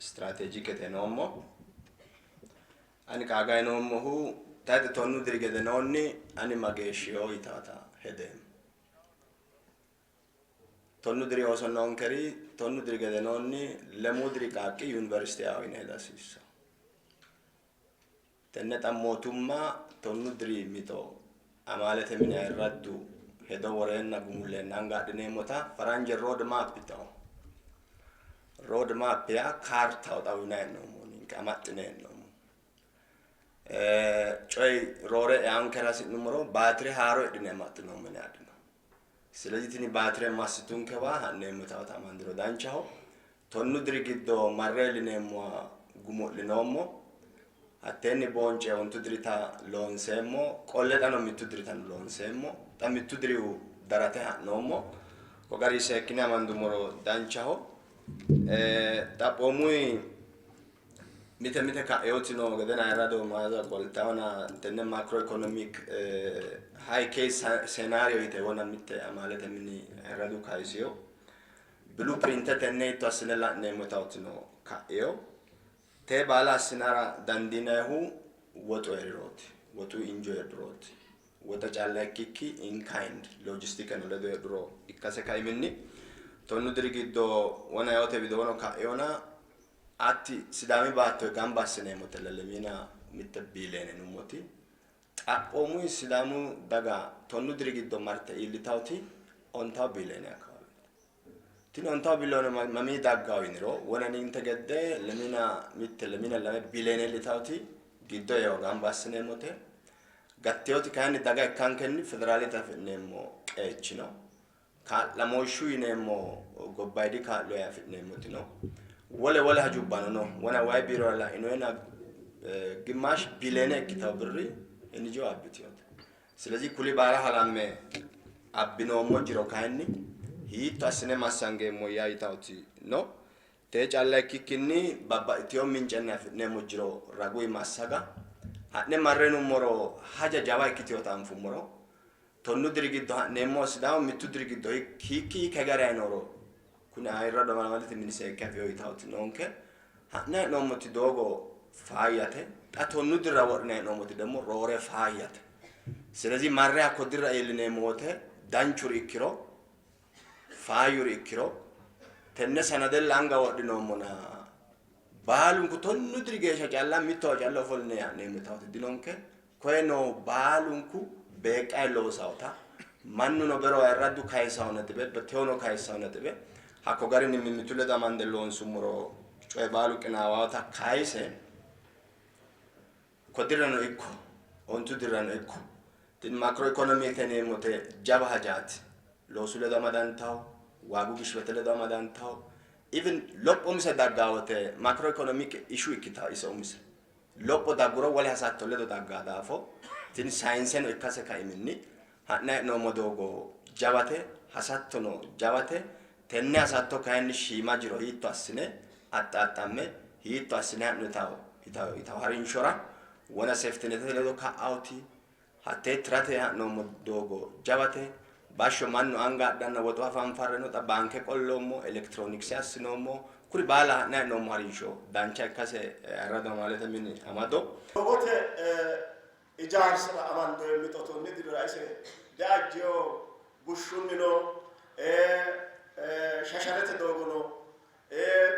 Istiraateejikete noommo. Ani qaagayi noommohu tayxe 50 diri gedenoonni ani mageeshshiho yitaata hedeemmo. 50 diri ooso noonkeri 50 diri gedenoonni lemuu diri qaaqqi yuniversite eao yine heda hasiissanno. Tenne xa mootumma 50 diri mixo amaalete mine ayirraddu hedo woreenna gumulleenna anga adhineemmota faranje road map yitawo. Road map yaa kaartaho xa uyinanni hee'noommo ninke amaxxine hee'noommo. Coyi roore eankera hasi'nummoro baatire haaro hidhine amaxxinoommo yine adhino. Silezi tini baatire massitunkewa ha'neemmota amandiro danchaho. 50 diri giddo marre iillineemmowa gumu'linoommo. Hatteenni boonce ontu dirita loonseemmo. Qolle xano mittu diritano loonseemmo. Xa mittu dirihu darate ha'noommo. Ko garinni seekkine amandummoro danchaho. Xaphoomunni mite mite ka'eoti noo gedena ayirrado Maaza qoltawona tenne macroeconomic high case scenario yite wona mitte amaalete mini ayirradu kayisiyo. Blueprinte tenne hiitto assine la'neemmotawotino ka'eyo. Tee baala assinara dandiinannihu woxu heerirooti. Woxu injo heedhurooti. Woxe calla ikkikki in kind loojistikeno ledo heedhuro ikkase kaiminni 50 diri giddo wona eote widoono ka'eyona atti Sidaami baatto gamba assineemmote lemiina mitte biileene yinummoti xaphoomunni Sidaamu daga 50 diri giddo marte iillitawoti 9 biileene akkawaaweti. Tini 9 biileene mamii daggawo yiniro wona ninte gedde lemiina mitte lemiina lame biileene iillitawoti giddo eo gamba assineemmote. Gatteoti kayinni daga ikkankenni federaalete afi'neemmo qeechi no. Kaa'lamooshshu yineemmo gobbayidi kaa'lo afi'neemmoti no. Wole wole hajubbano no. Wona wayi biirora la'inoyena gimaash biileene ikkitawo birri NGO abbitinote. Silezi kuli baala halamme abbinoommo jiro kayinni hiitto assine massangeemmo yaa yitawoti no. Tee calla ikkikkinni babbaxxitino mincenni afi'neemmo jiro raguyi massaga ha'ne marre yinummoro haja jawa ikkitinota anfummoro 50 diri giddo ha'neemmo Sidaamu mittu diri giddo hiikki hiikka garayi nooro kuni ayirrado amaalete mini seekke afeyo yitawoti noonke. Ha'ne hee'noommoti doogo faayyate. Xa 50 dirira wodhine hee'noommoti ደግሞ roore faayyate. Silezi marre hakko dirra iillineemmo wote danchuri ikkiro faayyuri ikkiro tenne sanadella anga wodhinoommona baalunku 50 diri geeshsha calla mittowa calla ofolline ha'neemmo yitawoti dinonke. Koye noohu baalunku beeqqayi loosawota mannuno bero ayirraddu kayisawo nexibe tewono kayisawo nexibe hakko garinni mimmitu ledo amande loonsummoro coye baalu qinaawawota kayise ko dirrano ikko 9 dirrano ikko tini makro ikonomete yineemmote jawa hajaati. Loosu ledo amadantawo, waagu gishwete ledo amadantawo, even lopho umise daggaa wote macro economic issue ikkitawo ise umise. Lopho dagguro wole hasatto ledo daggaa daafo tini sayinseno ikkase kaiminni ha'ne hee'noommo doogo jawate, hasattono jawate. Tenne hasatto kayinni shiima jiro hiitto assine axxaaxxamme hiitto assine ha'no yitawo harinshora wona safety netete ledo ka'awoti hattee tirate ha'noommo doogo jawate. Bashsho mannu anga adhanna woxu hafanfarre no, xa baanke qolloommo, elektironikse assinoommo. Kuri baala ha'ne hee'noommo harinsho dancha ikkase ayirrado amaalete mini amado. Doogote ijaarsira amandoonni mixo 50 dirira ise diajjeyo, bushshunnino, shasharete doogono,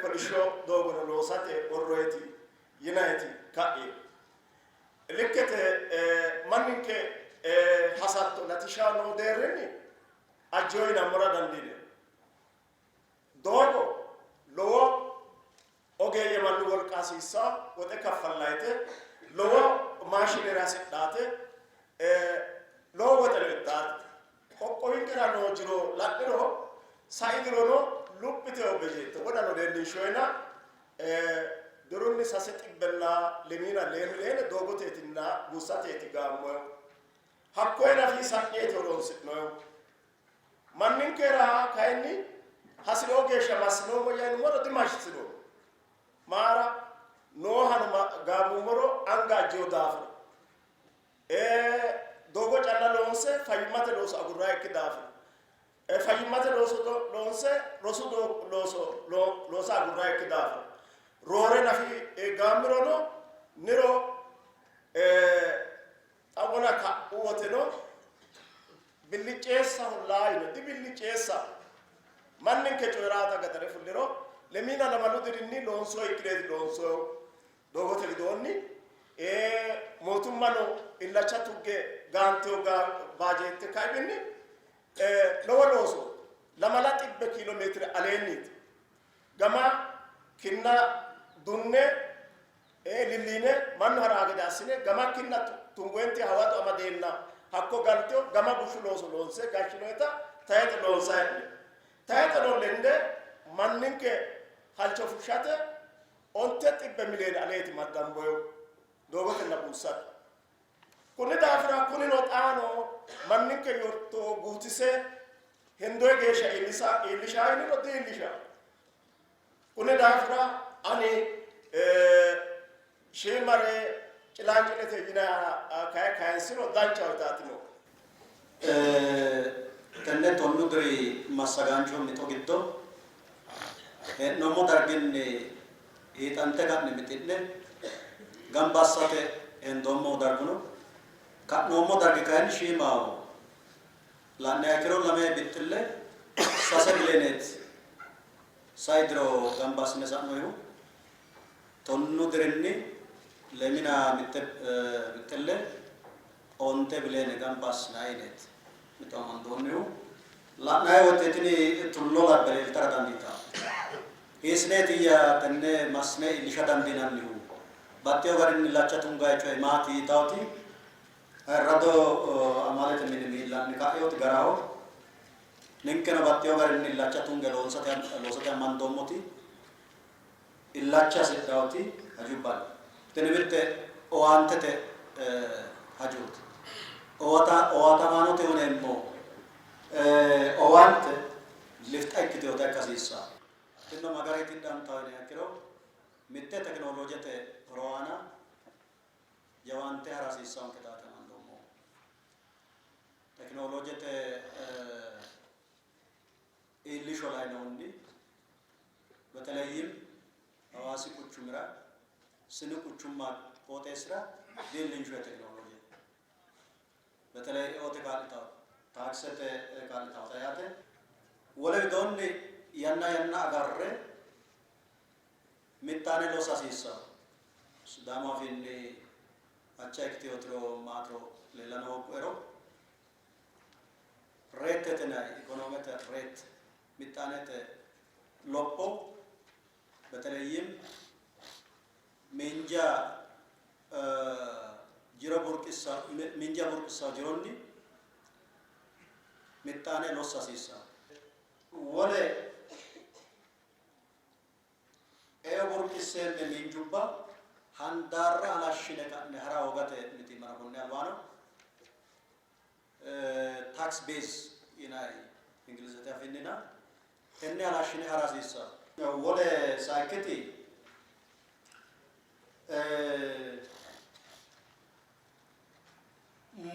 kolishsho doogono loosate worroyiti yinayiti ka'i. Likkete manninke hasatto latishshaho noo deerrinni ajjeyo yinammora dandiineemmo. Doogo lowo ogeeyye mannu wolqa hasiissanno, woxe kaffallayite, lowo maashinere hasidhaate, lowo woxeno ittaate. Qoqqowinkera noo jiro la'niro sai dirono luphitino bejeette wodano leellinshoyina dirunni sase xibbenna lemiina lee miliyoone doogoteetinna buussateeti gaammoyihu. Hakkoye nafi sa'neeti horoonsi'noyihu. Manninkera kayinni hasi'rino geeshsha massinoommo yinummoro dimassinoommo. Maara noohano gaamummoro anga ajjino daafira. Doogo calla loonse fayyimmate looso agurrannikki daafira. Fayyimmate looso loonse rosu looso loosa agurrannikki daafira. Roore nafi gaammirono niro xa wona ka'u woteno billicceessaho laayino dibillicceessaho. Manninke coyi'raata gaxare fulliro lemiina lamalu dirinni loonsoo ikkireeti loonsoo doogote widoonni mootummano illacha tugge gaanteo baajeette kaiminni lowo looso 700 kiilo meetire aleenniiti. Gama kinna dunne lilliine mannu ha'raa gede assine gama kinna tungoenti hawadu amadeenna hakko galteo gama bushu looso loonse gashshinoyta tayixe loonsa hee'ne. Tayixeno lende manninke halcho fushshate 900 miliyoone aleeti maddamboyo doogotenna buussate. Kunni daafira kunino xaano manninke yorto guutise hendoyi geeshsha iillisa iillishaa yiniro diiillisha. Kunni daafira ani shiimare cilaancilete yinanniha kayi kayinsiro danchaho yitaati nooe. Tenne tonnu diri massagaancho mixo giddo hee'noommo darginni hiixante ka'ne mixi'ne gamba assate hendoommohu darguno ka'noommo dargi kayinni shiimaho. La'niha ikkiro lame bixxille sase mileeneeti sai diro gamba assine sa'noyihu. Tonnu dirinni lemina mitte bixxille onte bileene gamba assinanni yineeti mixo amandoonnihu. La'nanni woyte tini tullo labbe leeltara dandiitanno. Hiissineetiyya tenne massine iillisha dandiinannihu? Baxxeewo garinni illacha tunganni coyi maati yitawoti ayirrado amaalete mini miillanni ka'inoti garaho. Ninkeno baxxeewo garinni illacha tunge loosate amandoommoti illacha hasidhawoti hajubba no. Tini mitte owaantete hajooti. Owaatamaanote uyineemmo owaante lifxa ikkitinota ikka hasiissanno. Tinino ma garinni tidhantanno yiniha ikkiro mitte tekinolojete horo aana jawaante hara hasiissannonketaati amandoommohu. Tekinolojete iillisho lainohunni beteleyim Hawaasi quchumira sinu quchumma qooxeessira diillinshoye tekinoloje beteley eote kaa'litanno, taaksete kaa'litannota yaate. Wole widoonni yanna yanna agarre mittaane lossa hasiissanno. Sidaamu afiinni acha ikkiteyootiro maatiro leellano hoogguero reettete yinanni ikonoomete reette mixxaanete lopho beteleyim miinja jiro burqissa miinja burqissanno jironni mixxaane lossa hasiissanno. Wole eo burqisseemme miinjubba handaarra halashshine ka'ne hara hoogate mitiimmano konni albaano tax base yinanni Ingilizete afiinnina tenne halashshine hara hasiissanno. Wole sayikkiti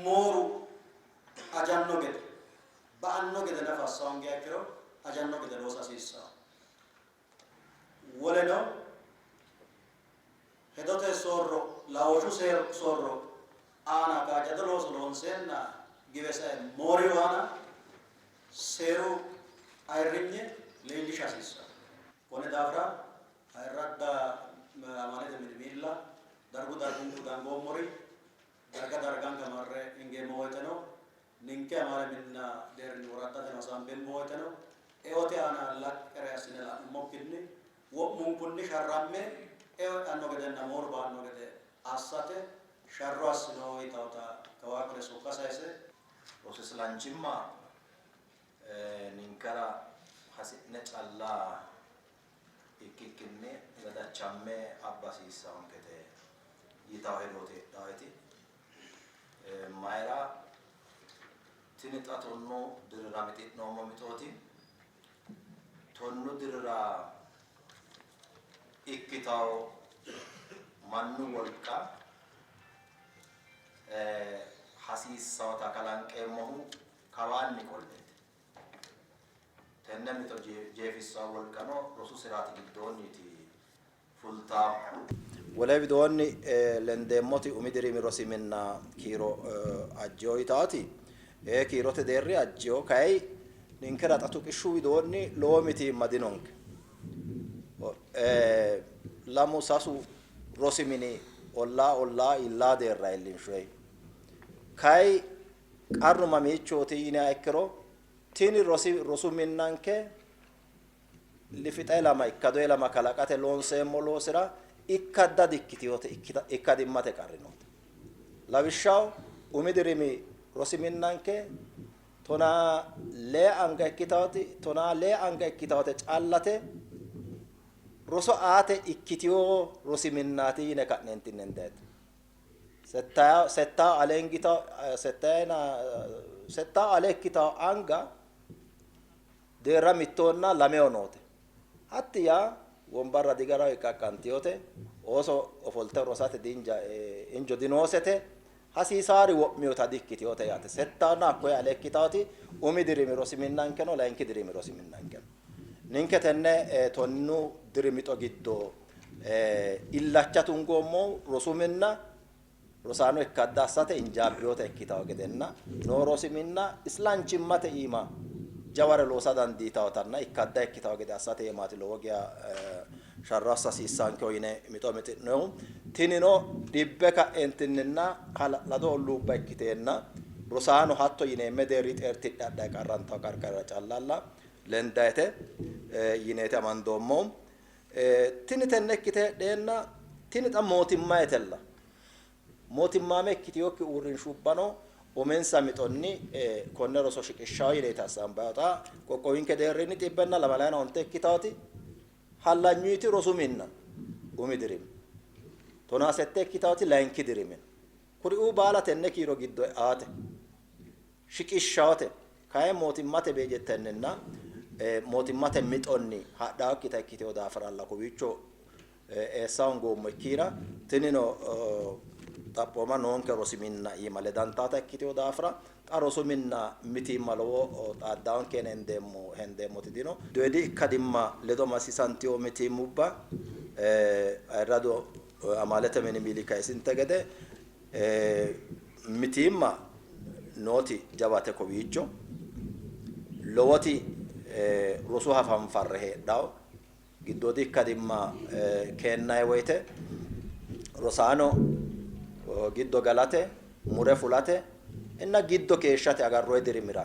mooru ajanno gede ba''anno gede nafa assa hoongiha ikkiro ajanno gede loosa hasiissanno. Woleno hedote soorro laooshshu soorro aana kaajjado looso loonseenna giwe sae moorihu aana seeru ayirrinye leellisha hasiissanno. Konni daafira ayirradda amaalete mini miilla, dargu dargunku dangoommori darga darganka marre hingeemmo woyteno ninke amaale minna deerrinni woraddateno hasaambeemmo woyteno eote aana laqqere assine la'nummokkinni wo'munkunni sharramme eo e'anno gedenna mooru ba''anno gede assate sharro assino yitawota kawaa qole sokka sayise, Rosu islanchimma ninkera hasi'ne calla ikkikkinni gadachamme abba hasiissaankete yitawo hedooti heedhaaeti. Mayira tini xa tonnu dirira mixi'noommo mixooti. Tonnu dirira ikkitawo mannu wolqa hasiissawota kalanqeemmohu kawaanni qolleeti. Tenne mixo jeefissawo wolqano rosu siraati giddoonniiti fulte. fultawo. Wole widoonni lendeemmoti umi dirimi rosi minna kiiro ajjeyo yitaati. Ee, kiirote deerri ajjeyo, kay ninkera xa tuqishshu widoonni lowo mitiimma dinonke. Lamu sasu rosi mini ollaa ollaa iillaa deerra iillinshoyi. Kay qarru mamiichooti yiniha ikkiro tini rosi rosu minnanke lifixa ilama ikkado ilama kalaqate loonseemmo loosira ikkadda dikkitinote, ikkadimmate qarri noote. Lawishshaho umi dirimi rosi minnanke 14 anga ikkitawoti 14 anga ikkitawote callate roso aate ikkitino rosi minnaati yine ka'neentinni hendeete. Settawo aleengitawo settayina settawo ale ikkitawo anga Deerra mittonna lameho noote. Hatti yaa wombarra digaraho hiqqaqqantinote, ooso ofolte rosate diinja injo dinoosete, hasiisaari wo'minota dikkitinote yaate. Settaonna hakkoye ale ikkitaati umi dirimi rosi minnanke no, layinki dirimi rosi minnanke no. Ninke tenne tonnu diri mixo giddo illacha tungoommohu rosu minna rosaano ikkadda assate injaabbinota ikkitanno gedenna noo rosi minna islanchimmate iima jaware loosa dandiitannotanna ikkadda ikkitanno gede assate iimaati lowo geya sharro assa hasiissankeho yine mixo mixi'nohu. Tinino dhibbe ka'eentinninna hala'lado olluubba ikkiteenna rosaano hatto yineemme deerri xeertidhe hadhanni qarrantanno qarqarira callalla lendayite yineeti amandoommohu. Tini tenne ikkite heedheenna tini xa mootimmayitella. Mootimmaame ikkitinokki uurrinshubbano uminsa mixonni konne roso shiqishshanno yineeti hasaambannihu. Xa qoqqowinke deerrinni xibbenna lamalayina onte ikkitaati hallanyuyiti rosu minna umi dirimi, 17 ikkitaati layinki dirimi no. Kuriuu baala tenne kiiro giddo eate shiqishshaote kayi mootimmate bejettenninna mootimmate mixonni hadhannokkita ikkitino daafiralla kowiicho eessa hongoommo ikkiina tinino xaphooma noonke rosi minna iima ledantaata ikkitino daafira xa rosu minna mitiimma lowo xaaddaanke yine hendeemmo hendeemmoti dino. Giddoyidi ikkadimma ledo masisantino mitiimmubba ayirradu amaalete mini miili kayisinte gede Mitiimma nooti jawate kowiicho. Lowoti rosu hafanfarre heedhanno. Giddoodi ikkadimma keennanni woyte rosaano giddo galate, mure fulate inna giddo keeshshate agarroonni dirimira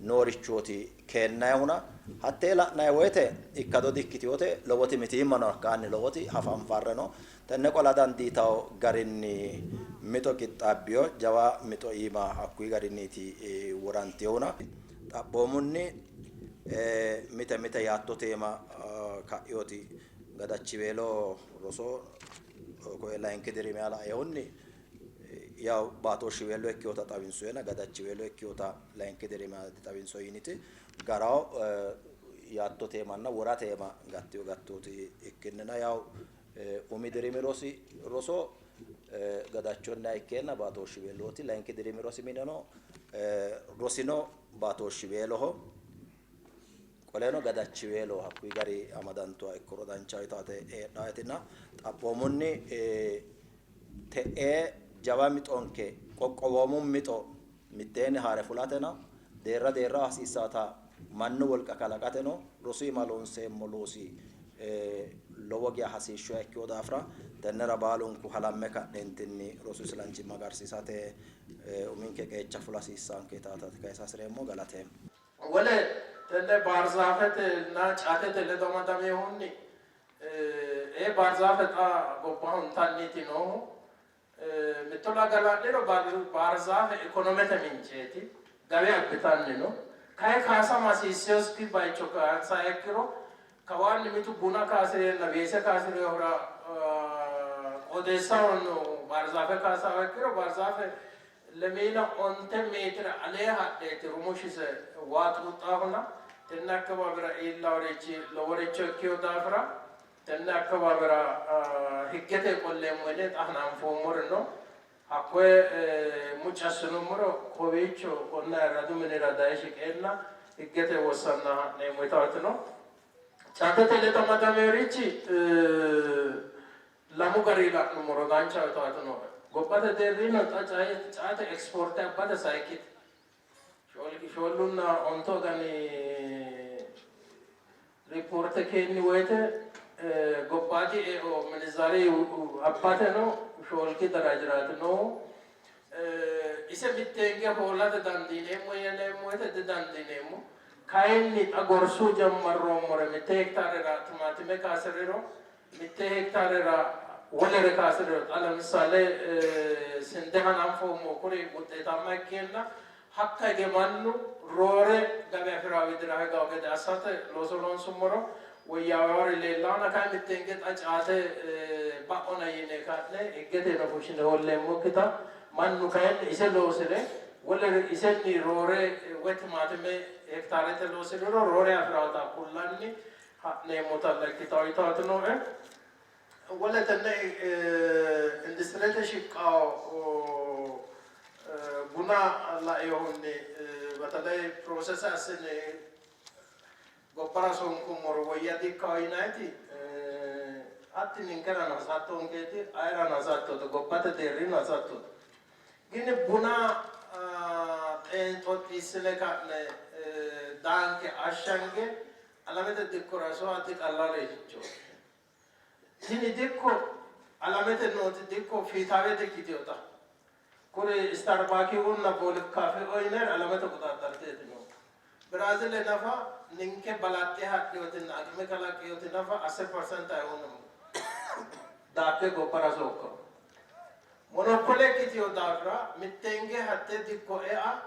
noorichooti keennannihuna hattee la'nanni woyte ikkado di-ikkitinote. Lowoti mitiimma no hakkaanni lowoti hafanfarre no. Tenne qola dandiitanno garinni mixo qixxaabbino, jawa mixo iima hakkuyi garinniiti worantinohuna. Xaphoomunni mite mite yaatto teema ka'inoti gadachiweelo roso koye layinki dirimiha lainohunni yawu baatooshshiweello ikkinota xawinsoyena gadachiweelo ikkinota layinki dirimiha dixawinsoyi yiniti garaho yaatto teemanna wora teema gattino gattooti ikkinnina yawu Umi dirimi rosi roso gadachonniha ikkeenna baatooshshiweelooti. Layinki dirimi rosi mineno rosino baatooshshiweeloho. Qoleno gadachiweeloho. Hakkuyi gari amadantuha ikkiro danchaho yitaate heedhaaetina xaphoomunni te'ee jawa mixonke qoqqowoomu mixo mitteenni haare fulatena deerra deerraho hasiissaata mannu wolqa kalaqateno rosu iima loonseemmo loosi lowo geya hasiishshuha ikkino daafira tennera baalunku halamme ka'neentinni rosu islanchimma agarsiisate uminke qeecha fula hasiissaanke yitaata kayisa hasireemmo. Galateemmo. Wole tenne Baarzaafetenna caatete ledo amadaminohunni ee Baarzaafe xa gobba huntanniiti noohu. Mitto raga la'niro Baarzaafe ikonomete minceeti, gawe abbitanni no. Kayi kaasama hasiissinosikki baycho kaansanniha ikkiro kawaanni mitu buna kaasi'renna weese kaasi'rinohura qooxeessaho noohu Baarzaafe kaasannoha ikkiro Baarzaafe lemiina onte meetire alee hadheeti rumushshise waa xuuxxaahuna tenne akkawaawera iillaworichi loworicho ikkino daafira Tenne akkawaawera higgete qolleemmo yine xa hananfoommori no. Hakkoye mucci assinummoro kowiicho konne ayirradu minira daye shiqeenna higgete wossanna ha'neemmo yitaati no. Caatete ledo amadameworichi. Woradu gari la'nummoro danchaho yitaati nooe. Gobbate deerrinnino xa caate ekspoorte abbate sayikkite. Shoolunna ontu agani ripoorte keenni woyte gobbaadi eo minizaari abbateno shoolki darajiraati noohu. Ise mitteenge hoolate dandiineemmo yineemmo woyte didandiineemmo. Kayinni xa gorsu jammarroommore mitte hektaarera timaatime kaasi'riro, mitte hektaarera wolere kaasi'riro, xa lemissale sinde hananfoommo kuri wuxxeetaamma ikkeenna hakka hige mannu roore gawe afi'raa widira higawo gede assate looso loonsummoro woyyaawawori leellahona kayi mitteenge xa caate ba'ona yine ka'ne higgeteno fushshine hoolleemmokkita mannu kayinni ise loosi're wole isenni roore woy timaatime hektaarete loosi'riro roore afi'rawota kullanni ha'neemmotalla ikkitawo yitaati nooe. Wole tenne industirete shiqqawo buna lainohunni beteley piroosese assine gobbara sonkummoro woyya di''ikkawo yinanniti hatti ninkerano hasattonkeeti, ayerano hasattote, gobbate deerrino hasattote. Gini buna xeenxoxxiissine ka'ne daanke ashshange alamete dikkora soa diqallalichooti. Tini dikko alamete nooti dikko fiitaawe dikkitino xa. Kuri Istarbakiunna Boolikaafeo yinayiri alamete qoxaaxxarteeti noohu. Biraazile nafa ninke balaxxe hadhinotinna aqime kalaqqinoti nafa asir percent ayihonum daakke gobbara sookkanno. Monopole ikkitino daafira mitteenge hattee dikko ea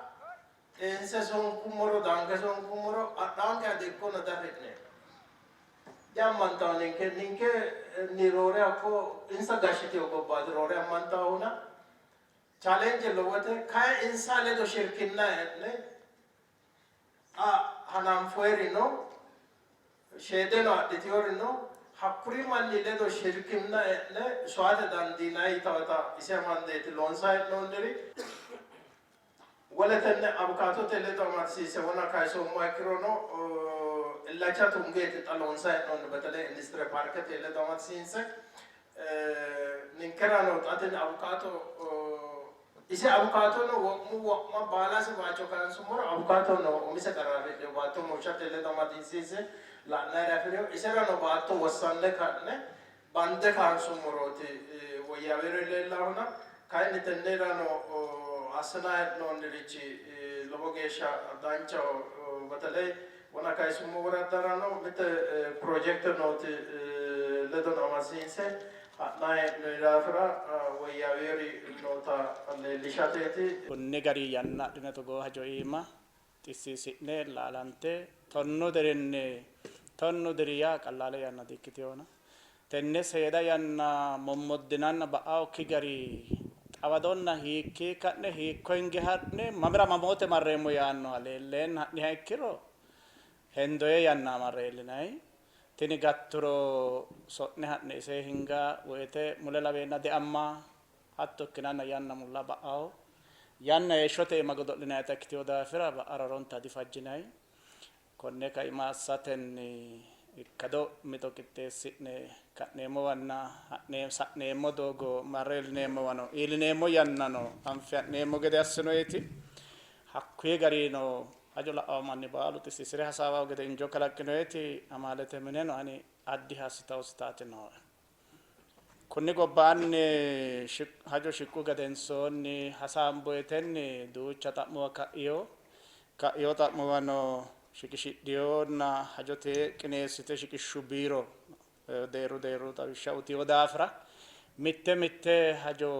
xeense sonkummoro daanke sonkummoro adhaankeha dikkono diafi'neemmo. Diammantanno ninke ninkenni roore hakko insa gashshitino gobbaati roore ammantannohuna challenge lowote kayi insa ledo shirkinna e'ne xa hananfoyiri no sheedeno adhitinori no hakkuri manni ledo shirkinna e'ne soyate dandiinanni yitawota ise amandeeti loonsanni hee'noonniri. Wole tenne Abukaatote ledo amadisiise wona kayisoommoha ikkirono illacha tungeeti xa loonsanni hee'noonni beteley industire paarkete ledo amadisiinse ninkerano xa tini Abukaato ise Abukaatono wo'mu wo'ma baalase bayicho kayinsummoro Abukaatono umise qarra afidhino baatto mooshshate ledo amadisiinse la'nayire afi'rino iserano baatto wossanne ka'ne bande kaansummorooti woyyaawinori leellahona, kayinni tennerano assinanni hee'noonnirichi lowo geeshsha danchaho. Beteley wona kayisummo woraddarano mite pirojekte nooti ledono amadisiinse ha'nanni hee'noonni daafira woyyaawinori noota leellishateeti. Konni gari yanna adhine togoo hajo iima xissiisi'ne laalante tonnu dirinni tonnu diri yaa qallaale yanna di''ikkitinona tenne seeda yanna mommoddinanna ba'annokki gari xawadonna hiikkii ka'ne hiikko hinge ha'ne mamira mamoote marreemmo yaannoha leelleenna ha'niha ikkiro hendoye yanna marre iillinanni. Tini gatturo so'ne ha'ne ise hinga woyte mule laweenna deamma Hatto ikkinanna yanna mulla ba'anno. Yanna heeshshote iima godo'linannita ikkitino daafira ba'ara horonta difajjinanni. Konne kaima assatenni ikkado mixo qixxeessi'ne ka'neemmowanna sa'neemmo doogo marre iillineemmowano iillineemmo yannano anfe ha'neemmo gede assinoeti. Hakkuyi garino hajo la'anno manni baalu xissiisi're hasaawanno gede injo kalaqqinoeti amaalete mineno ani addi hassitawositaati nooe. Kunni gobbaanni hajo shiqqu gedensoonni hasaamboyetenni duucha xa'muwa ka'ino. Ka'ino xa'muwano shiqishidhinonna hajote qineessite shiqishshu biiro deerru deerru xawishsha uytino daafira mitte mitte hajo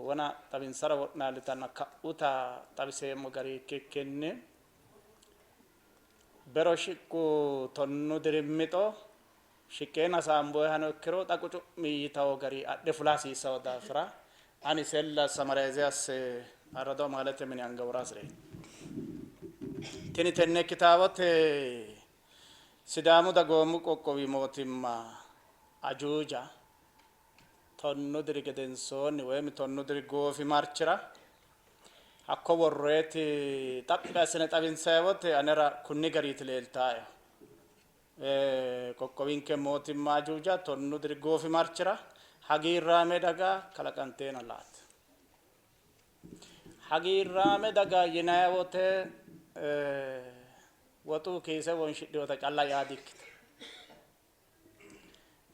wona xawinsara wo'naalitanna ka'uta xawiseemmo gari ikkikkinni bero shiqqu tonnu diri mixo Shiqqeenna hasaamboyihano ikkiro xa qucu'mi yitawo gari adhe fula hasiissawo daafira ani isella samarayze asse arrado amaalete mini anga wora hasi'reemmo. Tini tenne ikkitaawote Sidaamu Dagoomu Qoqqowi Mootimma ajuuja tonnu diri gedensoonni woyimi tonnu diri goofimarchira hakko worroyeti xaphi assine xawinsayi wote anera kunni gariiti leeltaaehu. Qoqqowinke mootimma ajuuja tonnu diri goofimarchira Hagiirraame daga kalaqanteena laate. Hagiirraame daga yinanni wote woxu kiise wonshidhinota calla yaa dikkitino.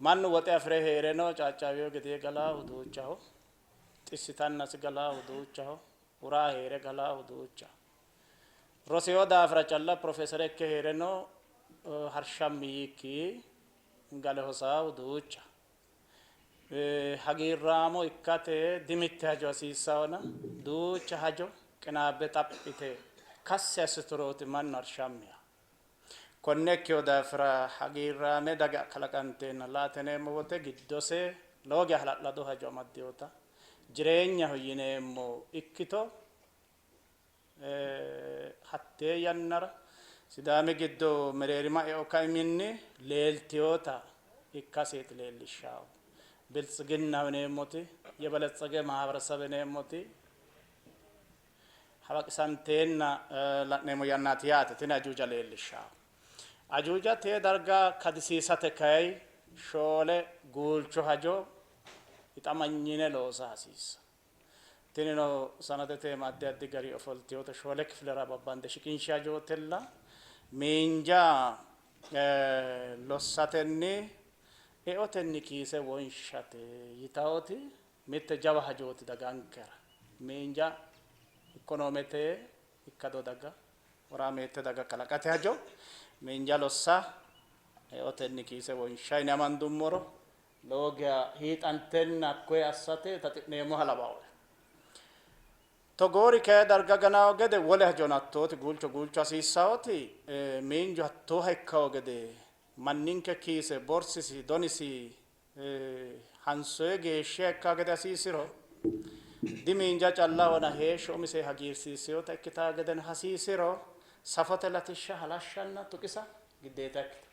Mannu woxe afi're hee'reno caaccaawino gede galaahu duuchaho, xissitannasi galaahu duuchaho, uraa hee're galaahu duuchaho. Rosino daafira calla pirofeesere ikke hee'reno harshammi yiikki gale hosaahu duuchaho. Hagiirraamo ikkate dimitte hajo hasiissahona duucha hajo qinaabbe xaphi yite kassi assiturooti mannu harshammiha. Konne ikkino daafira hagiirraame daga kalaqanteenna la''ate yineemmo wote giddose lowo geya hala'lado hajo amaddinota jireenyaho yineemmo ikkito hattee yannara Sidaami giddo mereerima eo kaiminni leeltinota ikkaseeti leellishshannohu. Biltsiginnaho yineemmoti, yebeletsege mahaberesebe yineemmoti hawaqisanteenna la'neemmo yannaati yaate. Tini ajuuja leellishshanno. Ajuuja tee darga kadisiisate kay shoole guulcho hajo hixamanyine loosa hasiissanno. Tinino sanadete iima addi addi gari ofoltinota shoole kifilera babbande shiqinshi hajootilla. Miinja lossatenni eotenni kiise wonshate yitawoti mitte jawa hajooti dagankera. Miinja ikkonoomete ikkado daga, horaameette daga kalaqate hajo miinja lossa eotenni kiise wonsha yine amandummoro lowo geya hiixantenna hakkoye assate taxi'neemmoha lawaoe. Togoori kayi darga ganaawo gede wole hajono hattooti guulcho guulcho hasiissaoti miinju hattooha ikkawo gede manninke kiise, borsisi, donisi hansoye geeshshiha ikkawo gede hasiisiro dimiinja callahona heeshsho umise hagiirsiissinota ikkitawo gedeno hasiisiro safote latishsha halashshanna tuqisa giddeeta ikkito.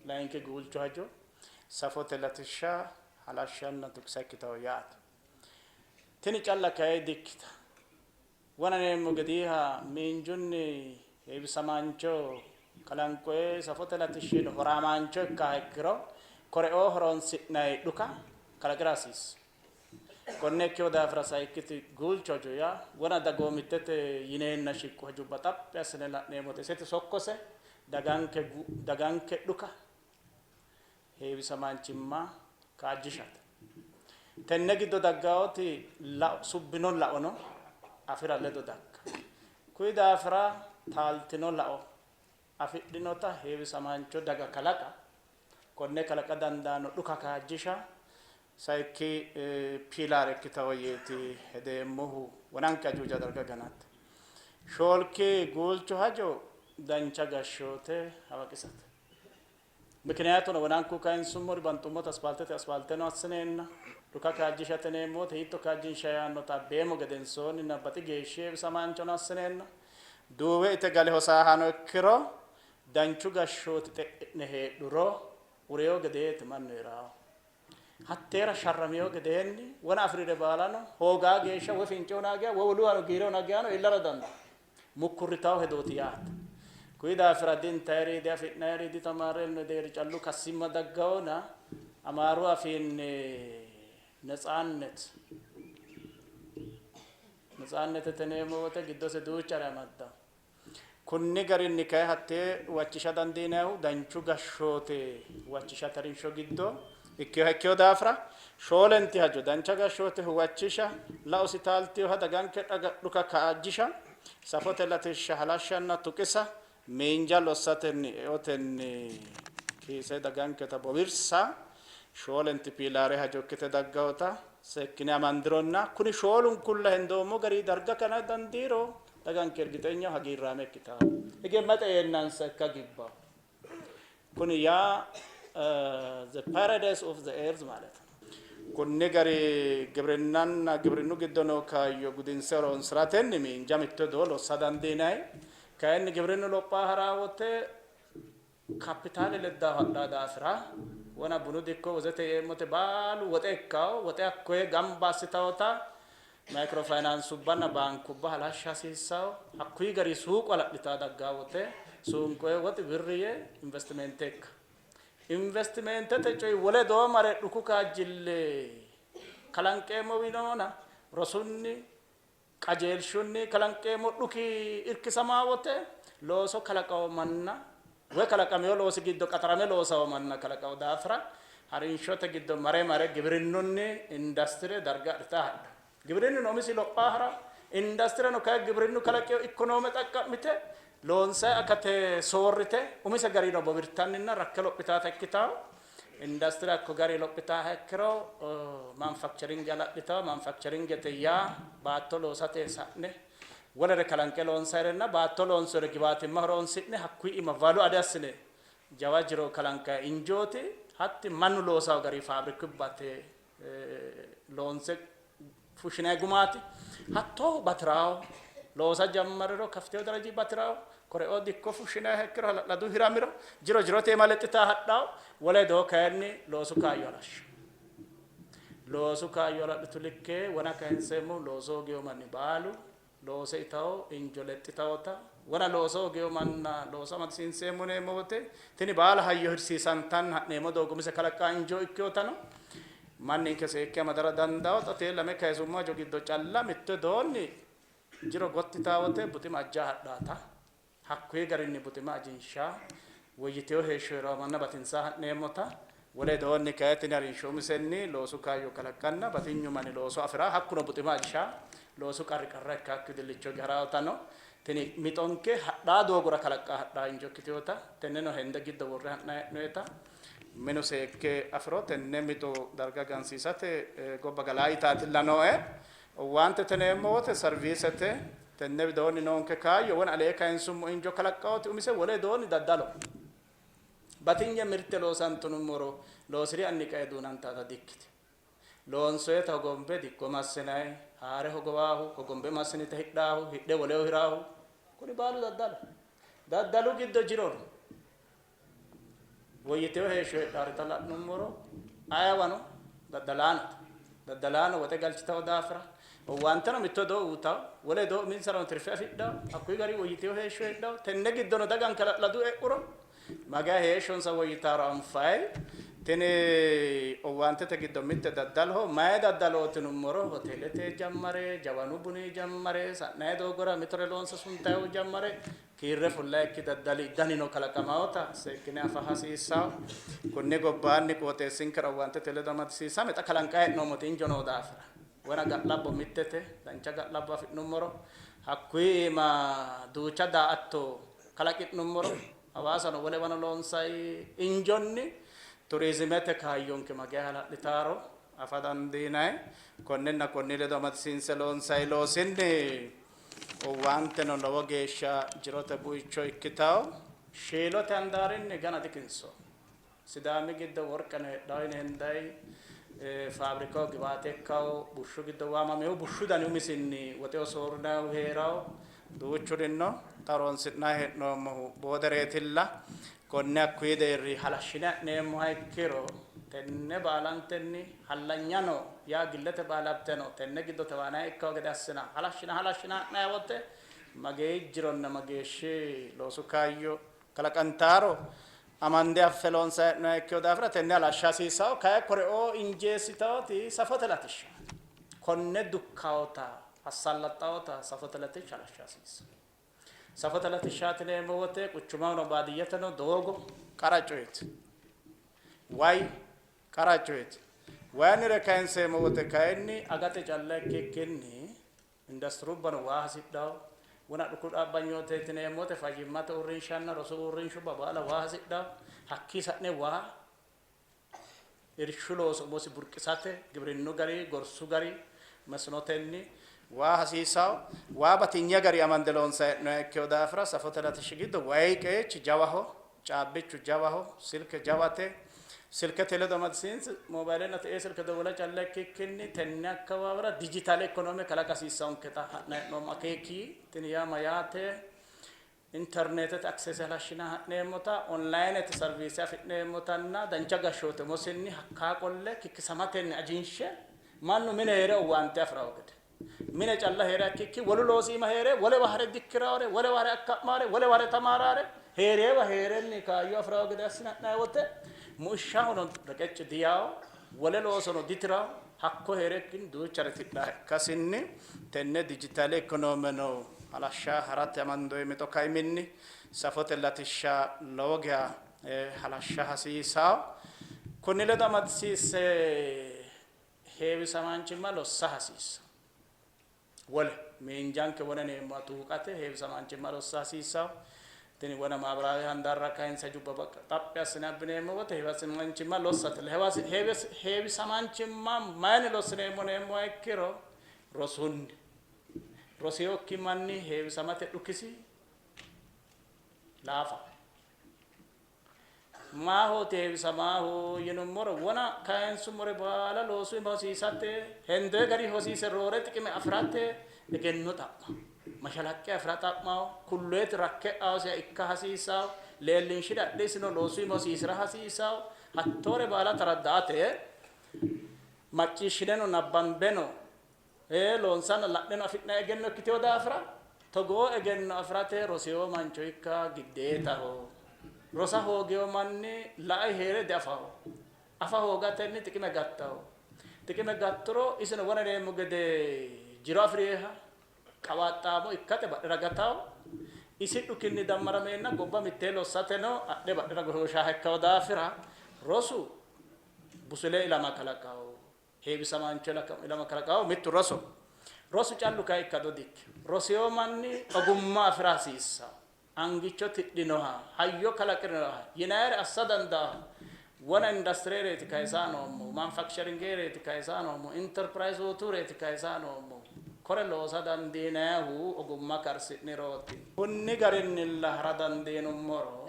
Layinki guulchu hajo safote latishsha halashshanna tuqisa ikkitawo yaate. Tini calla kayi dikkita. Wona neemmo gediiha miinjunni heewisamaancho kalanqoye safote latishshino horaamaancho ikkaha ikkiro koreoo horonsi'nayi dhuka kalaqira hasiissa. Konne ikkino daafira sayikkiti guulcho hajo yaa wona dagoomittete yineenna shiqqu hajubba xaphi assine la'neemmote iseti sokkose daganke daganke dhuka heewisamaanchimma kaajjishate. Tenne giddo daggaoti lao subbino laono afi'ra ledo dagga. Kuyi daafira taaltino lao afidhinota heewisamaancho daga kalaqa, konne kalaqa dandaanno dhuka kaajjisha sayikki piilaare ikkitawo yeeti hedeemmohu wonanke ajuuja darga ganate. Shoolki guulchu hajo dancha gashshoote hawaqisate. Mikiniyaatuno wonanku kayinsummori banxummota aspaaltete aspaalteno assineenna dhuka kaajjishate yineemmo wote hiitto kaajjinshayi yaannota abbeemmo gedensoonninna baxi geeshshi heewisamaanchono assineenna duuwe ite gale hosaahano ikkiro danchu gashshooti xe'ne heedhuro ureyo gedeeti mannu hee'raahu. Hatteera sharramiyo gedeenni wona afi'rire baalano hoogaa geeshsha woy fince huna geya woy woluwano giire huna geyano iillara dandaanno. Mukkurritawo hedooti yaate. Kuyi daafira di intayiri, di afi'nayiri, di tamaarrenno deeri callu kassimma daggawona Amaaru afiinni netsaannet netsaannetete yineemmo wote giddose duuchare amaddanno. Kunni garinni kayi hattee huwachisha dandiinannihu danchu gashshoote huwachishate harinsho giddo ikkinoha ikkino daafira shoolenti hajo dancha gashshoote huwachisha, laosi taaltinoha daganke dhuka kaajjisha, safote latishsha halashshanna tuqisa, miinja lossatenni eotenni kiise daganketa bowirsa shoolenti piilaare hajo ikkite dagginota seekkine amandironna kuni shoolunkulla hendoommo gari darga kana dandiiro daganke ergixenyaho hagiirraame ikkitanno. Hige mayi xe'eennansa ikka gibbanno. Kuni yaa the paradise of the earth ማለት ነው። Konni gari gibrinnanna gibrinnu giddo noo kaayyo gudinse horonsi'ratenni miinja mitto doo lossa dandiinanni. Kayinni gibrinnu lopha ha'raa wote kappitaale leddaa hadhaa daafira wona bunu dikko wozete yeemmote baalu woxe ikkawo woxe hakkoye gamba assitawota mayikiro fayinaansubbanna baankubba halashsha hasiissawo. Hakkuyi gari suuqo hala'litaa daggaa wote suunqoye woxi wirri yee investimente ikka. Investimentete coyi wole doo mare dhuku kaajjille kalanqeemmowi noona rosunni qajeelshunni kalanqeemmo dhuki irkisamaa wote looso kalaqawo manna woy kalaqameyo loosi giddo qaxarame loosawo manna kalaqawo daafira harinshote giddo mare mare gibrinnunni indastire darga adhita hadha. Gibirinnuno umisi lophaa hara, indastireno kayi gibirinnu kalaqeyo ikkonoome xaqqa'mite loonsayi akate soorrite umise garino bowirtanninna rakke lophitaata ikkitawo. Indastire hakko gari lophitaaha ikkiro manufakcheringe hala'litawo. Manufakcheringete yaa baatto loosate sa'ne wolere kalanqe loonsayirenna baatto loonsoyire giwaatimma horoonsi'ne hakkuyi iima value add assine jawa jiro kalanqayi injooti. Hatti mannu loosawo gari faabrikubbate loonse fushshinanni gumaati. Hattoohu bati'rawo loosa jammarriro kafteo daraji bati'rawo koreoo dikko fushshinanniha ikkiro hala'ladu hiramiro jiro jirote iima lexxitaa hadhawo. Wole doo kayinni loosu kaayyo halashsha. Loosu kaayyo hala'litu likke wona kayinseemmohu looso hoogino manni baalu loose itawo injo lexxitawota wona looso hoogino manna looso amadisiinseemmo yineemmo wote tini baala hayyo hirsiisantanna ha'neemmo doogo umise kalaqqaa injoo ikkinotano manninke seekke amadara dandawo. Xa tee lame kayisummo hajo giddo calla mitto doonni jiro gotti yitaa wote buxima ajja hadhaata. Hakkuyi garinni buxima ajinsha, woyyitino heeshsho hee'rawo manna batinsanni ha'neemmota, wole widoonni kayi tini harinsho umisenni loosu kaayyo kalaqqanna batinyu manni looso afi'ra hakkuno buxima ajisha loosu qarri qarra ikkaakki udillicho hige ha'rawotano tini mixonke hadhaa doogora kalaqqa hadhaa injo ikkitinota tenneno hende giddo worre ha'nanni hee'noyita minu seekke afiro tenne mixo darga gansiisate gobba galaa yitaatilla nooe. Owaantete yineemmo wote serviisete tenne widoonni noonke kaayyo wona alee kayinsummo injo kalaqqawoti umise wole widoonni daddaloho. Batinye mirte loosantunummoro loosiri anni qae duunantaata dikkitino. Loonsoyeta hogombe dikko massinayi, haare hogowaahu, hogombe massinita hidhaahu, hidhe woleho hiraahu kuni baalu daddaloho. Daddalu giddo jiro no. Woyyitino heeshsho heedhaarita la'nummoro ayeewano daddalaanote. Daddalaano woxe galchitawo daafira owaanteno mitto doo uuytawo, wole doo uminsarano tirfe afidhawo. Hakkuyi garinni woyyitino heeshsho heedhawo. Tenne giddono daganke hala'ladu e'uro mageya heeshshonsa woyyitaaro anfayi. Tini owaantete giddo mitte daddaloho. Mayi daddalooti yinummoro hoteelete jammare, jawanu buni jammare, sa'nayi doogora mitore loonse suntayihu jammare Kiirre fullayikki daddali danino kalaqamaota seekkine afa hasiissanno. Konni gobbaanni qooxeessinkera owaantete ledo amadisiisame xa kalanqanni hee'noommoti injo noo daafira wona ga'labbo mittete, dancha ga'labbo afi'nummoro hakkuyi iima duucha daa''atto kalaqi'nummoro Hawaasano wolewano loonsanni injonni turizimete kaayyonke mageya hala'litaaro afa dandiinanni. Konninna konni ledo amadisiinse loonsanni loosinni Owaanteno lowo geeshsha jirote buicho ikkitanno. Shiilote handaarinni gana dikinsoommo. Sidaami giddo worqeno heedhanno yine hendanni. Faabrikaho giwaate ikkanno, bushshu giddo waamaminohu bushshu dani umisinni woxeho soorrinannihu hee'ranno. Duuchurino xa horonsi'nanni hee'noommohu boodereetilla. Konne hakkuyi deerri halashshine ha'neemmoha ikkiro tenne baalantenni hallanyano yaa gillete baalaabteno tenne giddo tewaanaya ikkawo gede assina halashshina halashshina ha'nayi wote mageeyi jironna mageeshshi loosu kaayyo kalaqantaaro amande affe loonsayi hee'noyiha ikkino daafira tenne halashsha hasiissawo. Kayi koreoo injeessitawoti safote latishshaati. Konne dukkawota assallaxxawota safote latishsha halashsha hasiissawo. Safote latishshaati yineemmo wote quchumahono baadiyyeteno doogo qara coyeeti. Way qara coyeeti. Wayinnire kayinseemmo wote kayinni agate calla ikkikkinni industirubbano waa hasidhanno. Wona dhuku dhaabbanyooteeti yineemmo wote fayyimmate uurrinshanna rosu uurrinshubba baala waa hasidhanno. Hakkii sa'ne waa Irshu looso umosi burqisate gibrinnu gari, gorsu gari, masnotenni waa hasiisanno. Waa batinye gari amande loonsanni hee'noonniha ikkino daafira safote latishshi giddo wayi qeechi jawaho, caabbichu jawaho, silke jawate. Silkete ledo amadisiinse mobayilenna te'ee silke dowwola calla ikkikkinni tenne akkawaawera dijitaale ikkonoome kalaqa hasiissannonketa ha'nanni hee'noommo akeeki. Tini yaa mayyaate? Interneetete akseese halashshine ha'neemmota, onlayinete serviise afi'neemmotanna dancha gashshoote umosinni hakkaa qolle kikkisamatenni ajinshe mannu mine hee're owaante afi'ranno gede, mine calla hee'ra ikkikki wolu loosi iima hee're wolewa ha're dikki'rawore, wolewa ha're akka'mawore, wolewa ha're tamaaraare hee'reewa hee'renni kaayyo afi'ranno gede assine ha'nanni wote Muishshahono reqecci diyaawo, wole loosono ditirawo, hakko hee'rekkinni duuchare tidhannoha ikkasinni tenne dijitaale ikonoomeno halashsha harate amandoonni mixo kaiminni safote latishsha lowo geya halashsha hasiissanno. Konni ledo amadisiisse heewisamaanchimma lossa hasiissanno. Wole miinjanke wona yineemmoha tuuqate heewisamaanchimma lossa hasiissanno. Tini wona maabaraawe handaarra kayinse hajubba xaphi assine abbineemmo wote heewisamaanchimma lossate. Heewisamaanchimma mayinni lossineemmo yineemmoha ikkiro rosunni. Rosinokki manni heewisamate dhukisi laafaho. Maahooti heewisamaahu yinummoro wona kayinsummore baala loosu iima hosiisate hendoyi gari hosiise roore xiqime afi'rate egenno xa'ma, mashalaqqe afi'ra xa'mawo, kulloyeti rakke e'aosiha ikka hasiissawo, leellinshire adhe isino loosu iima hosiisira hasiissawo, hattoore baala taradda''ate macciishshineno nabbambeno loonsanna la'neno afi'nanni egenno ikkitino daafira togoo egenno afi'rate rosino mancho ikka giddeetaho. Rosa hoogino manni lae hee're diafanno. Afa hoogatenni xiqime gattanno. Xiqime gatturo isino wona yineemmo gede jiro afi'rinoha qawaaxxaamo ikkate badhera gatanno. Isi dhukinni dammarameenna gobba mittee lossateno adhe badhera goshooshannoha ikkanno daafira rosu busule ilama kalaqanno. Heewisamaancho ilama kalaqawo mittu rosoho. Rosu callu kay ikkado dikkino. Rosino manni ogumma afi'ra hasiissanno. Angicho tidhinoha, hayyo kalaqirinoha, yinayire assa dandaannoha, wona industirereeti kayisa noommohu, manufakcheringereeti kayisa noommohu, interpirayizootureeti kayisa noommohu. Kore loosa dandiinayihu ogumma karsi'nirooti. Konni garinnilla hara dandiinummoro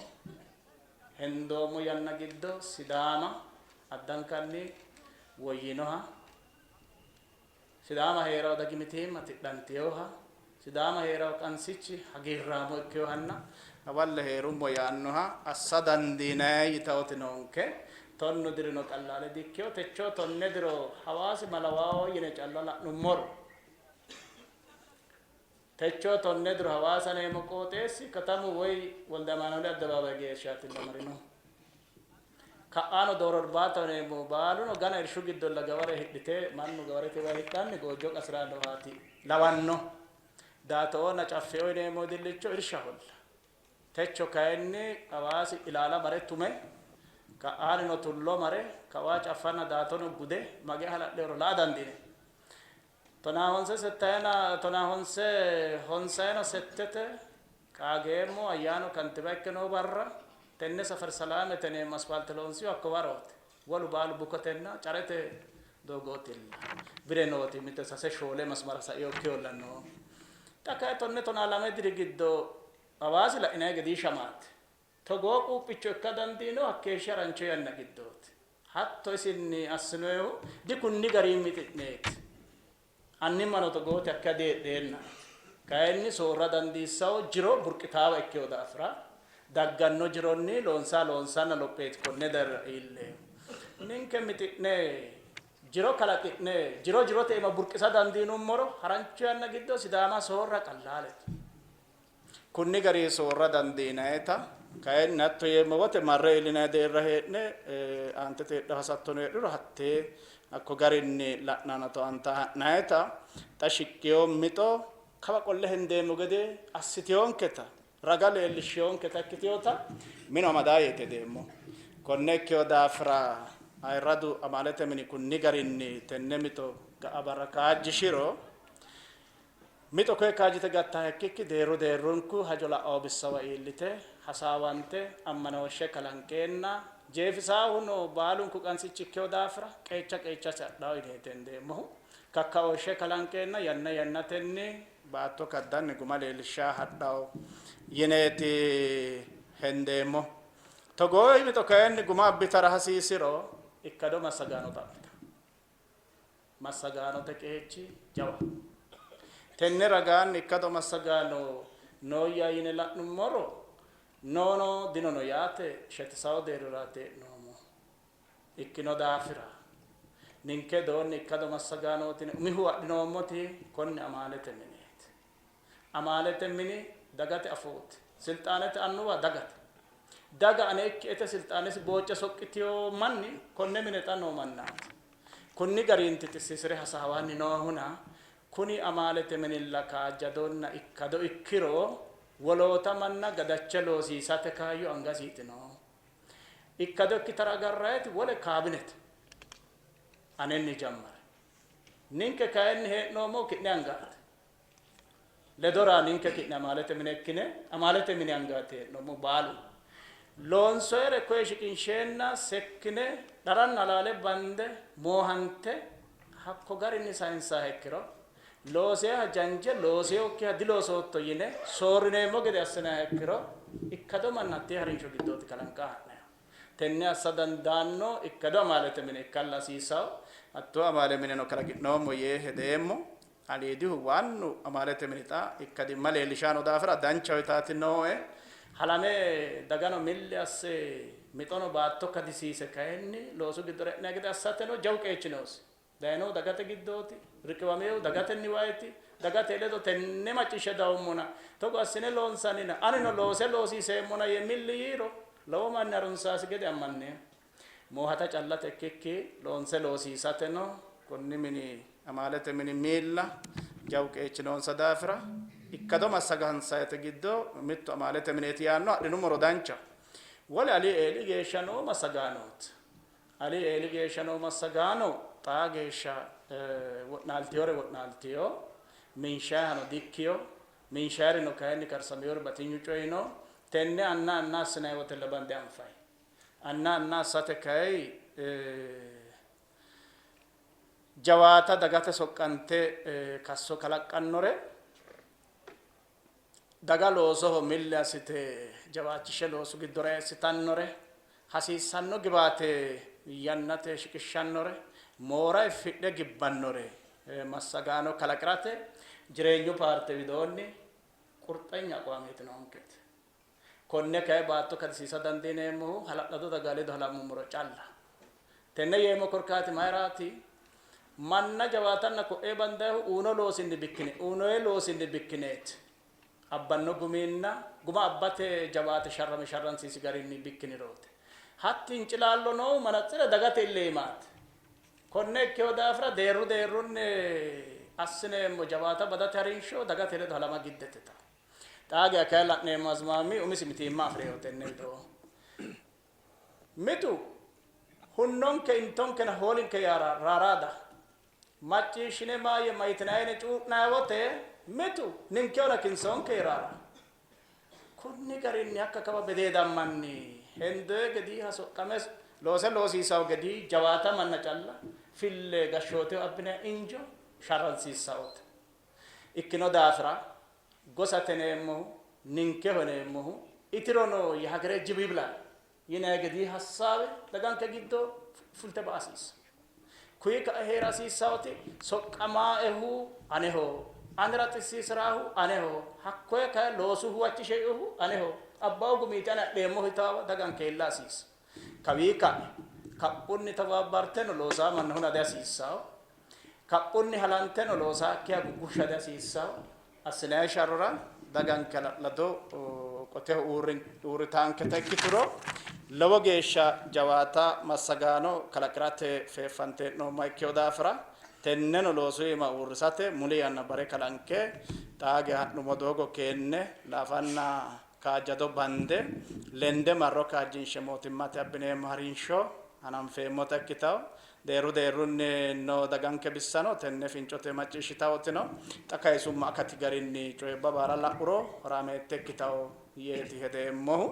hendoommo yanna giddo Sidaama addankanni woyyinoha, Sidaama hee'rawo dagi mitiimma tidhantinoha, Sidaama hee'rawo qansichi hagiirraamo ikkinohanna hawalle hee'rummo yaannoha assa dandiinanni yitawoti noonke. Tonnu dirino qallaale dikkino. Techo tonne diro Hawaasi ma lawawo yine calla la'nummoro, techo tonne diro Hawaasa yineemmo qooxeessi katamu woy Wolde Amaanueeli Addabaabaye geeshshaatilla marinohu. Ka'aano Dooro Irbaataho yineemmohu baaluno gana irshu giddolla gaware hidhite mannu gawarete way hidhanni goojjo qasi'ranni noohaati lawanno. Daatoonna Caffeo yineemmo wedillicho irshaholla. Techo kayinni Hawaasi ilaala mare tume, ka'aanino Tullo mare, kawaa Caffanna Daatono gude mageya hala'linoro la'a dandiineemmo. Tonaa honse settayina tonaa honse honsayina settete qaageemmo ayyaanu kantiba ikke noo barra tenne Safar Salaamete yineemmo asfaalte loonsihu hakko warooti. Wolu baalu bukotenna carete doogootilla. Bire nooti mite sase shoole masmara sainokkiholla no. Xa kayi tonne tonaa lame diri giddo Hawaasi la'inanni gede shamaati. Togoo quuphicho ikka dandiinohu hakkeeshshi harancho yanna giddooti. Hatto isinni assinohehu dikunni garinni mixi'neeti. Annimmano togooti hakkeya diheedheennaati. Kayinni soorra dandiissawo jiro burqitaawa ikkino daafira dagganno jironni loonsanni loonsanna lopheeti konne deerra iillehu. Ninke mixi'ne jiro kalaqi'ne jiro jirote iima burqisa dandiinummoro harancho yanna giddo Sidaama soorra qallaalete. Kunni garinni soorra dandiinannita, kayinni hatto yeemmo wote marre iillinanni deerra hee'ne aantete heedhanno hasattono heedhuro hattee hakko garinni la'nanna towaantanni ha'nannita xa shiqqino mixo kawa qolle hendeemmo gede assitinonketa raga leellishshinonketa ikkitinota minu amada yeeti hedeemmo. Konne ikkino daafira ayirradu amaalete mini kunni garinni tenne mixo ga'a barra kaajjishiro Mixo koye kaajjite gattaaha ikkikki deerru deerrunku hajo la'awo bissawa iillite hasaawante ammanooshshe kalanqeenna jeefisaahuno baalunku qansichi ikkino daafira qeecha qeechasi adhawo yineeti hendeemmohu. Kakkaooshshe kalanqeenna yanna yannatenni baatto kaddanni guma leellishshayi hadhawo yineeti hendeemmohu. Togoo mixo kayinni guma abbitara hasiisiro ikkado massagaano xa'mitanno. Massagaanote qeechi jawaho. Tenne ragaanni ikkado massagaano nooyya yine la'nummoro noono dinono yaate shetisawo deerriraati hee'noommohu. Ikkino daafira ninke doonni ikkado massagaanooti yine umihu adhinoommoti konne amaalete mineeti. Amaalete mini dagate afooti. Silxaanete annuwa dagate. Daga ane ikkiete silxaanesi boocce soqqitino manni konne mine xa noo mannaati. Kunni garinti xissiisi're hasaawanni noohuna kuni amaalete minilla kaajjadonna ikkado ikkiro woloota manna gadache loosiisate kaayyo angasiiti no. Ikkado ikkitara agarrayiti wole kaabinete. Anenni jammare. Ninke kayinni hee'noommohu ki'ne angaati. Ledora ninke ki'ne amaalete mine ikkine amaalete mini angaati hee'noommohu baalu. Loonsoyere koye shiqinsheenna sekkine dharanna halaale bande moohante hakko garinni sayinsaha ikkiro looseha janje looseokkiha diloosootto yine soorrineemmo gede assinanniha ikkiro ikkado manna hattee harinsho giddooti kalanqa ha'nayihu. Tenne assa dandaanno ikkado amaalete mine ikkalla hasiissanno. Hattoo amaale mineno kalaqi'noommo yee hedeemmo. Aliidihu waannu amaalete mini xa ikkadimma leellishanni noo daafira danchaho yitaati nooe. Halame dagano milli asse mixono baatto kadisiise kayinni loosu giddora e'nanni gede assateno jawu qeechi noosi. Dayinohu dagate giddooti, riqiwaminohu dagatenniwaati, dagate ledo tenne macciishshe dawummona, togo assine loonsannina anino loose loosiiseemmona yee milli yiiro lowo manni harunsaasi gede ammanneemmo. Moohata callate ikkikki loonse loosiisateno konni mini amaalete mini miilla jawu qeechi noonsa daafira ikkado massagansayete giddo mittu amaalete mineeti yaanno adhinummoro danchaho. Wole ali eeli geeshsha noo massagaanooti. Ali eeli geeshsha noo massagaano xaa geeshsha wo'naaltinore wo'naaltino, minshayihano dikkino, minshayirino kayinni karsaminori batinyu coyi no. Tenne anna anna assinanni wotella bande anfanni. Anna anna assate kayi jawaata dagate soqqante kasso kalaqqannore, daga loosoho milli assite jawaachishshe loosu giddora eessitannore, hasiissanno gibaate yannate shiqishshannore, moora effidhe gibbannore massagaano kalaqi'rate Jireenyu paarte widoonni qurxanya aqwaameeti noonketi. Konne kayi baatto kadisiisa dandiineemmohu hala'lado daga ledo halammummoro calla. Tenne yeemmo korkaati mayiraati? Manna jawaatanna ko'ee bandayihu uyino loosinni bikkine, uyinoyi loosinni bikkineeti. Abbanno guminna guma abbate jawaate sharrame sharransiisi garinni bikkinirooti. Hatti hincilaallo noohu manatsire dagate ille iimaati. Konne ikkino daafira deerru deerrunni assineemmo jawaata badate harinsho dagate ledo halama giddete. Xaa geya kayi la'neemmo azmaammi umisi mitiimma afi'rino tenne widoo. Mitu hunnonke intonkena hoolinke yaara raaraada macciishshine maayye mayitinanni yine cuu'nanni wote mitu ninkehona kinsoonke yiraara. Kunni garinni hakka kawa bedeedammanni hendoye gediiha soqqame loose loosiisawo gedii jawaata manna calla fille gashshooteho abbinanni injo sharransiissawote. Ikkino daafira gosate yineemmohu, ninkeho yineemmohu itirono yehagere jib yibla yinanni gedii hassaawe daganke giddo fulte ba'a hasiissanno. Kuyi ka'a hee'ra hasiissawoti soqqamaaehu aneho, anera xissiisiraahu aneho, hakkoye kayi loosu huwachisheehu aneho, abbaahu gumiiti ani adheemmohu yitaawa daganke iilla hasiissa. Kawii ka'e kaphunni tabaabbarteno loosaa manna huna dihasiissanno. Kaphunni halanteno loosaakkiha guggushsha dihasiissanno. Assinanni sharrora daganke hala'lado qoteho uurritaanketa ikkituro lowo geeshsha jawaata massagaano kalaqi'rate feeffante hee'noommoha ikkino daafira tenneno loosu iima uurrisate muli yanna bare kalanqe xaa geya ha'nummo doogo keenne laafanna kaajjado bande lende marro kaajjinshe mootimmate abbineemmo harinsho hananfeemmota ikkitanno. Deerru deerrunni noo daganke bissano tenne fincote macciishshitawotino xa kayisummo akati garinni coyibba baala la'uro horaameette ikkitanno yeeti hedeemmohu.